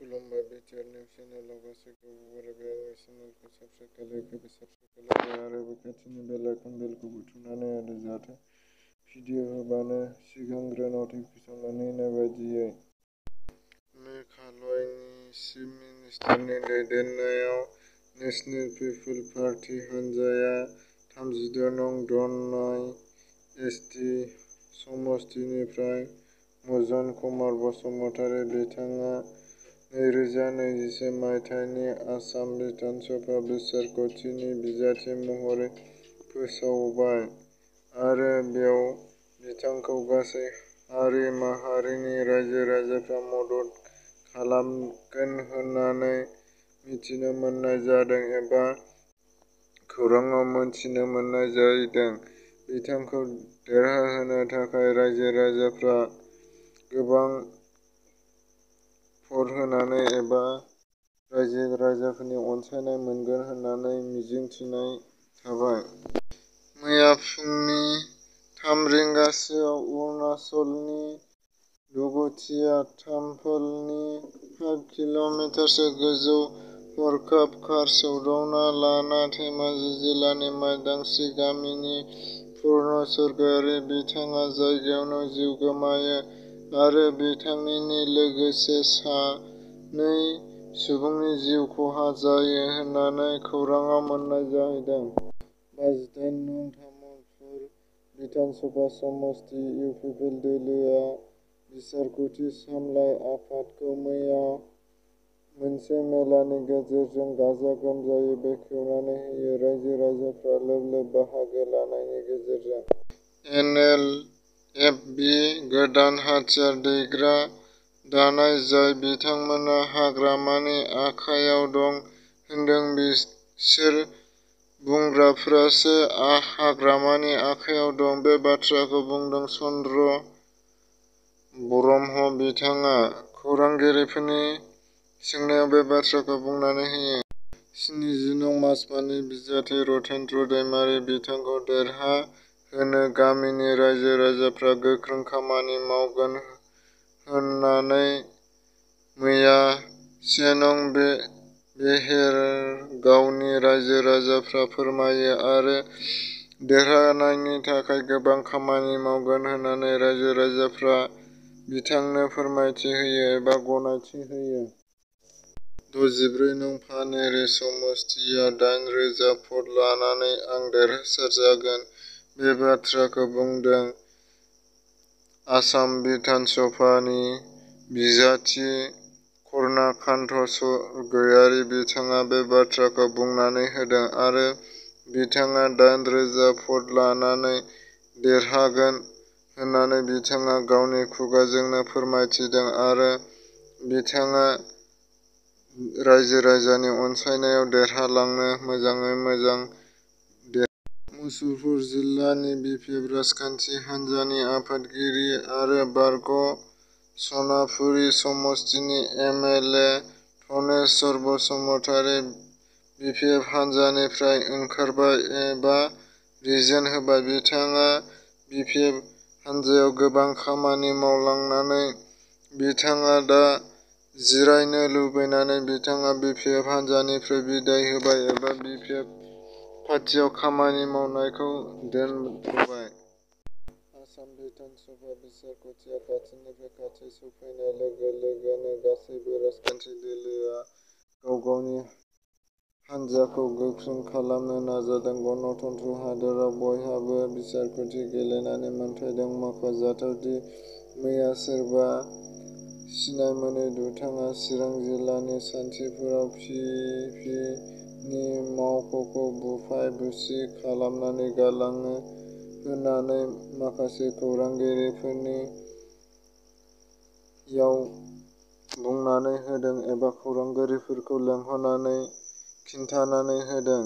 खुलुमबाय BTR news चेनेलाव गासैखौबो बरायबाय। आंनि चेनेलखौ साबस्क्राइब आरो खाथिनि बेल आइकन बेलखौ बुथुमनानै होदो जाहाथे भिडिअ होबानो सिगांग्रो नटिफिकेसन मोनहैनाय बायदियै। मेघालयनि चिफ मिनिस्टारनि दैदेननायाव नेशनेल पिपल पार्टी हानजाया 36 नं धनाय एसटि समस्तिनिफ्राय मदन कुमार बसुमतारी बिथाङा 2021 मायथाइनि आसाम बिधान सभा बिसायख'थिनि बिजाथि महरै फोसावबाय आरो बेयाव बिथांखौ गासै हारि माहारिनि रायजो-राजाफ्रा मदद खालामगोन होननानै मिथिनो मोननाय जादों एबा खौरांआव मोनथिनो मोननाय जादों। बिथांखौ देरहाहोनो थाखाय रायजो-राजाफ्रा गोबां भट होनानै एबा रायजो-राजाफोरनि अनसायनाय मोनगोन होननानै मिजिंथिनाय थाबाय। मैया फुंनि 3 रिंगासोआव अरुणाचलनि दुगुथिया ताम्फलनि 5 किल'मिटारसो गोजौ हरखाब कार सौदावना लाना धेमाजि जिल्लानि मायदांस्रि गामिनि पुर्ण स्वरगयारि बिथाङा जायगायावनो जिउ गोमायो आरो बिथांनि लोगोसे 2 सुबुंनि जिउ खहा जायो होननानै खौरांआव मोननाय जादों। 28 नं तामुलपुर बिधान सभा समस्ति इउपिपिएल दोलोआ बिसायख'थि सामलाय आफादखौ मैया मोनसे मेलनि गेजेरजों गाजा-गोमजायै बेखेवनानै होयो। रायजो-राजाफ्रा लोब-लोब बाहागो लानायनि गेजेरजों एनएलएफबि गोदान हाथियार दैग्रा दानाय जाय बिथांमोना हाग्रामानि आखायाव दं होनदों। बिसोर बुंग्राफोरासो हाग्रामानि आखायाव दं। बे बाथ्राखौ बुंदों चन्द्र ब्रह्म। बिथाङा खौरांगिरिफोरनि सोंनायाव बे बाथ्राखौ बुंनानै होयो। 70 नं मासमानि बिजाथि रतेन्द्र दैमारि बिथांखौ देरहाहोनो गामिनि रायजो-राजाफ्रा गोख्रों खामानि मावगोन होननानै मैया 1 नं बेहेरगावनि रायजो-राजाफ्रा फोरमायो आरो देरहानायनि थाखाय गोबां खामानि मावगोन होननानै रायजो-राजाफ्रा बिथांनो फोरमायथि होयो एबा गनायथि होयो। 64 नं पानेरि समस्तियाव 8,000 भट लानानै आं देरहासार जागोन बे बाथ्राखौ बुंदों आसाम बिधान सभानि बिजाथि कर्णकान्त स्वरगयारि बिथाङा बे बाथ्राखौ बुंनानै होदों आरो बिथाङा 8,000 भट लानानै देरहागोन होननानै बिथाङा गावनि खुगाजोंनो फोरमायथिदों आरो बिथाङा रायजो-राजानि अनसायनायाव देरहालांनो मोजाङै मोजां मुसलपुर जिल्लानि बिपिएफ राजखान्थि हान्जानि आफादगिरि आरो बारग' सनापुरि समस्तिनि एमएलए धनेस्वर बसुमतारी बिपिएफ हान्जानिफ्राय ओंखारबाय एबा रिजेक्ट होबाय। बिथाङा बिपिएफ हान्जायाव गोबां खामानि मावलांनानै बिथाङा दा जिरायनो लुबैनानै बिथाङा बिपिएफ हान्जानिफ्राय बिदाय होबाय एबा बिपिएफ पार्टियाव खामानि मावनायखौ दोनथ'बाय। आसाम बिधान सभा बिसायख'थिया खाथिनिफ्राय खाथि सौफैनाय लोगो-लोगोनो गासैबो राजखान्थि दोलोआ गाव-गावनि हानजाखौ गोख्रों खालामनो नाजादों। गणतन्त्र हादोराव बयहाबो बिसायख'थि गेलेनायनि मोनथाय दं। मख'जाथाव दि मैया सोरबा सिनायमोनै दुथाङा चिरां जिल्लानि सान्थिपुराव पि पि नि मावख'खौ बुफाय-बुसि खालामनानै गालाङो होननानै माखासे खौरांगिरिफोरनि याव बुंनानै होदों एबा खौरांगिरिफोरखौ लेंहरनानै खिन्थानानै होदों।